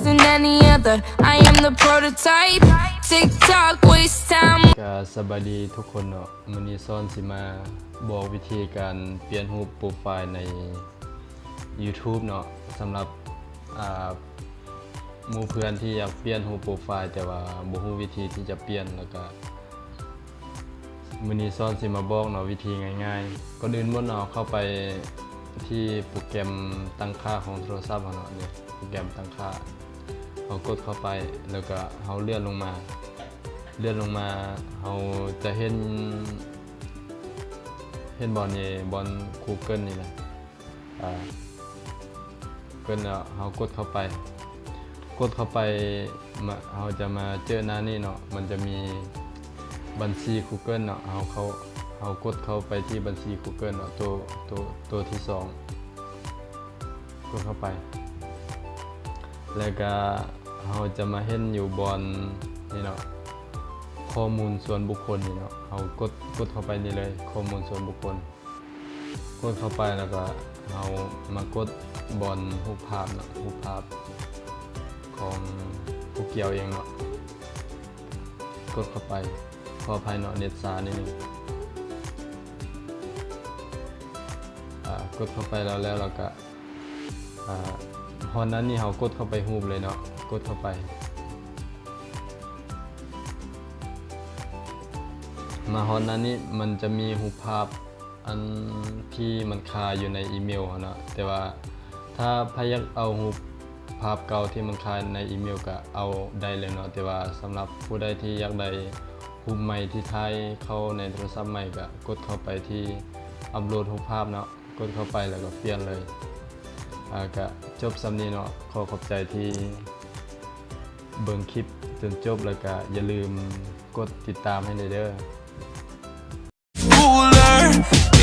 than any other. I am the prototype. TikTok waste time. ກະສະບາຍດີທຸກຄົນເນາະ, ມື້ນີ້ຊ້ອນຊິມາບອກວິທີການປ່ຽນຮູບໂປຣໄຟລ໌ໃນ YouTube ເນາະ. ສຳລັບ ອ່າ ໝູ່ເພື່ອນທີ່ຢາກປ່ຽນຮູບໂປຣໄຟລ໌ ແຕ່ວ່າບໍ່ຮູ້ວິທີທີ່ຈະປ່ຽນ ແລ້ວກະ ມື້ນີ້ຊ້ອນຊິມາບອກເນາະ ວິທີງ່າຍໆ. ກ່ອນອື່ນໝົດເນາະ ເຮົາເຂົ້າໄປທີ່ໂປຣແກຣມຕັ້ງຄ່າຂອງໂທລະສັບເຮົາເນາະ, ນີ້ໂປຣແກຣມຕັ້ງຄ່າ ເຮົາກົດເຂົ້າໄປ ແລ້ວກະເຮົາເລື່ອນລົງມາ ເລື່ອນລົງມາ ເຮົາຈະເຫັນ ເຫັນບ່ອນນີ້ ບ່ອນ Google ນີ້ນະ. ອ່າ ເກີນແລ້ວ ເຮົາກົດເຂົ້າໄປ ກົດເຂົ້າໄປ ມາ ເຮົາຈະມາເຈີໜ້ານີ້ເນາະ, ມັນຈະມີບັນຊີ Google ເນາະ. ເຮົາເຂົ້າ ເຮົາກົດເຂົ້າໄປທີ່ບັນຊີ Google ເນາະ, ໂຕ ໂຕ ໂຕທີສອງ ກົດເຂົ້າໄປ ແລ້ວກະເຮົາຈະມາເຫັນຢູ່ບ່ອນນີ້ເນາະ, ຂໍ້ມູນສ່ວນບຸກຄົນນີ້ເນາະ. ເຮົາກົດ ກົດເຂົ້າໄປນີ້ເລີຍ, ຂໍ້ມູນສ່ວນບຸກຄົນ. ກົດເຂົ້າໄປແລ້ວກໍເຮົາມາກົດບ່ອນຮູບພາບເນາະ, ຮູບພາບຂອງຜູ້ກ່ຽວເອງເນາະ, ກົດເຂົ້າໄປ. ຂໍອະໄພເນາະ, ເນັດຊ້ານິດໜຶ່ງ. ອາ ກົດເຂົ້າໄປແລ້ວ ແລ້ວ ແລ້ວກໍ ອາ ຮອດໜ້ານີ້ເຮົາກົດເຂົ້າໄປຮູບເລີຍເນາະ, ກົດເຂົ້າໄປ. ມາຮອດໜ້ານີ້ມັນຈະມີຮູບພາບ ອັນທີ່ມັນຄາຢູ່ໃນອີເມວຫັ້ນເນາະ, ແຕ່ວ່າຖ້າໃຜຢາກເອົາຮູບພາບເກົ່າທີ່ມັນຄາໃນອີເມວກໍເອົາໄດ້ເລີຍເນາະ. ແຕ່ວ່າສຳລັບຜູ້ໃດທີ່ຢາກໄດ້ຮູບໃໝ່ທີ່ຖ່າຍເຂົ້າໃນໂທລະສັບໃໝ່ ກໍກົດເຂົ້າໄປທີ່ອັບໂຫຼດຮູບພາບເນາະ, ກົດເຂົ້າໄປແລ້ວກໍປ່ຽນເລີຍ. ອາ ກໍຈົບສ່ຳນີ້ເນາະ, ຂໍຂອບໃຈທີ່ເບິ່ງຄລິບຈົນຈົບ ແລ້ວກໍຢ່າລືມກົດຕິດຕາມໃຫ້ແດ່ເດີ. Cooler,